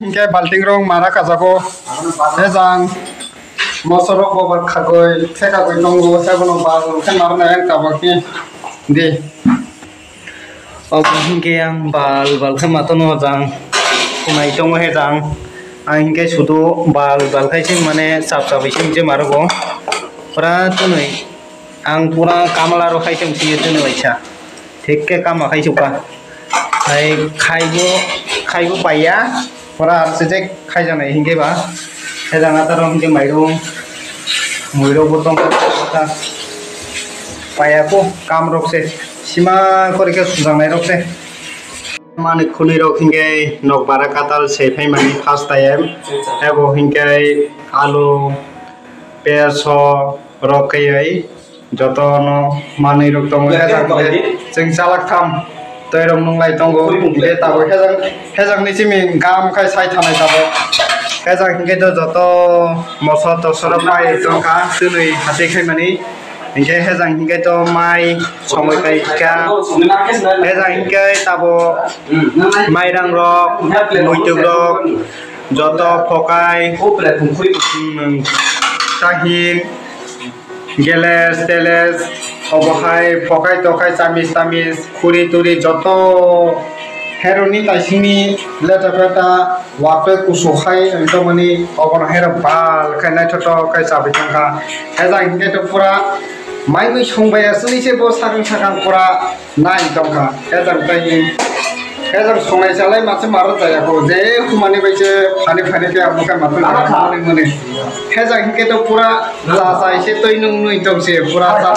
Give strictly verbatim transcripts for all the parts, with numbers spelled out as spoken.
Hingke balting rok mara kajago. Hejang mosorok bo bal khagoi, thekagoi tongo, hebono bal khe narwknai ang tabok ni di. Obo hingke ang bal bal khe matono hojang, khwnai tongo hejang. Ang hingke sudu bal bal khai se mane chap chap se maro go. Pura twnwi ang pura kamla rok khai tong sio twnwi waisa. Thik khe kama khai suka. Hai khaibo, khaibo paiya. Pura R C J khaijaknai hingke ba, khaijakna taro hingke mairung, muirok bo tongkha, paya ko kam rok se, sima kori khe sujaknai rok se. Mani khunui rok hingke nok bara katal se phaimani first time, ebo hingke alu, peso rok kaiwi. Jotono manwi rok tongo, hejak hingke chwng chalak tham twi rok nunglai tongo. Hingke tabuk hejak, hejak ni simi gam khai sai thanai tabuk. Hejak hingke to joto moso toso rok pai tongkha, twnwi hati khaimani. Hingke hejak hingke to mai songwi kai kha. Hejak hingke tabuk mairang rok, muituk rok, joto phokai, tahim. Geles teles, obo hai phokai tokai chamis tamis, khuri turi joto heroni taisingni leta peta watwi kusu hai wngtongmani, obono herok bal khe naithotok khe chabi tongkha. Hejak hingke to pura mai mui songbai aswk se bo sakang sakang pura. Nai tongkha, hejak tei hejak songnai chalai mase maro jaya ko, je humani bai se phani phani khe amo khe matu mani mani. Hejak hingke to pura cha chai se twi nung nui tong se, pura cha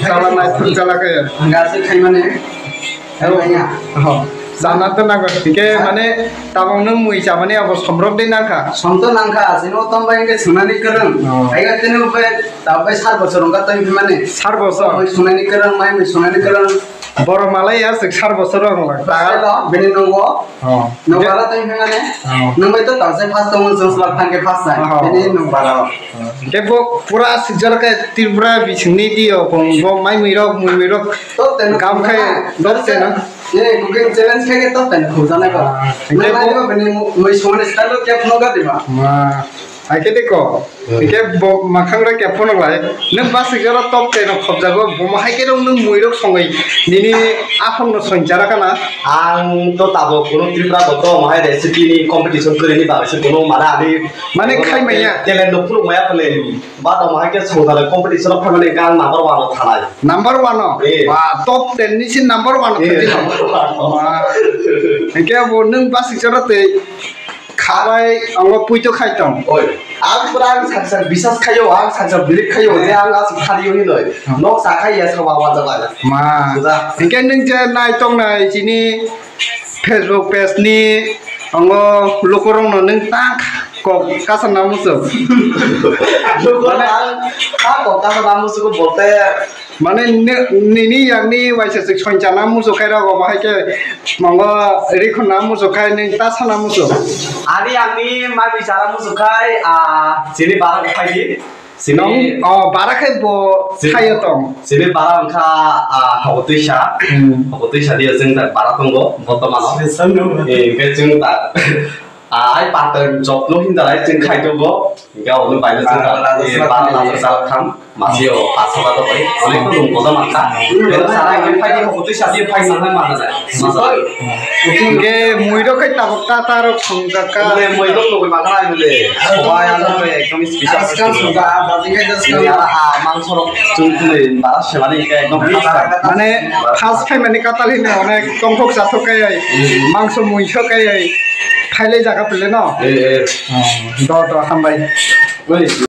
chala nai thung chala khe. Hingke aswk khaimani. Ho. Sana to nango, hingke mane tabang nung mui chamani abo somrok de nangkha. Som to nangkha, asino tong bai hingke sunani kwrwng. Oh. Aiga tini upai, tabai sar bosor wngkha tong himani. Sar bosor? Mui sunani kwrwng, mai mui sunani kwrwng. Borok malai ya sik sar bosor rok wng lang. Tagal bini nungo. Oh. Nung bara tong himani. Oh. Nung bai to tang sai first tong jong sla thang ke first sai. Oh. Bini nung bara. Hingke bo pura sijor ke Tripura bisingni tio kong bo mai mui rok, mui mui rok. Top ten kam khai, top ten. Ye cooking challenge khai ke top ten khujana ko. Ah, hingke bo bini mui songni style ke phano ga diba. Ma. Hai khe de ko. Hmm. Hingke bo makhang rok ya phunuk lai. Nwng basi jora top ten rok khopjago, bo ma hai khe rok nwng mui rok songwi nini aphang no soinchara kana? Ang to tabok kuno Tripura bo to ma hai recipe ni competition kwrwi ni bagwi se kuno mane ani mane khai manya. Talent no phunuk maya phale. Ba to ma hai khe songdale competition o phaimani ang number one o thalai. Number one o? Eh. Ba top ten ni si number one o. Eh, khe number one o. Ba. Hingke bo nwng basi jora tei Khabai, ang bo puito khai tong. Oi, ang pura ang saksa bisas khayo, ang saksa believe khayo, je ang asuk khariyo hinoi. Hmm. Nok sa khai ya sa wa wa jaga. Ma. Buja. Hingke nwng je nai tong nai chini Facebook page ni ango lukurok no nwng tak kok kasa namuso. Lukurok ang tak kok kasa namuso ko bolte. Mane ne-, nini yakni waisa sik soinchana muchuk khai rogo, bahai khe mongo rikhonna muchuk khai nwng ta sana muchuk. Ani yakni mai bichara muchuk khai, ah, chini bara khai di. Chini nong, oh, bara khai bo si-, khayo tong. Chini bara wngkha, ah, hokotwisa. Hmm. Hokotwisa dia chwng tak bara tongo, botomano. Sisano. Eh, hingke chwng tak. Ah, ai part time job no hinda lai chwng khai tongo. Hingke obo bai no chwng bara ta, eh, bara ta chwng jalak tham. Masi o paso ka to bai. Onek to lung koda mankha. Pero sara hingke phai di hokotwi sadi phai manna manna jai. Masa. Hingke mui rok khai tabok ta ta rok songjak ka. Mui rok logoi manna ai mule. Sobai ano ekdom special. Ajkal songjak, ah, bajing khai ajkal. Ini ara, ah, mangso rok chwng twi bara semani hingke ekdom. Mane first time ani katal hino onek tongthok chathok kai ai. Hmm. Mangso mui sok kai ai. Phailai jaga pele no? Eh, eh. Oh, do, do, hambai. Oi,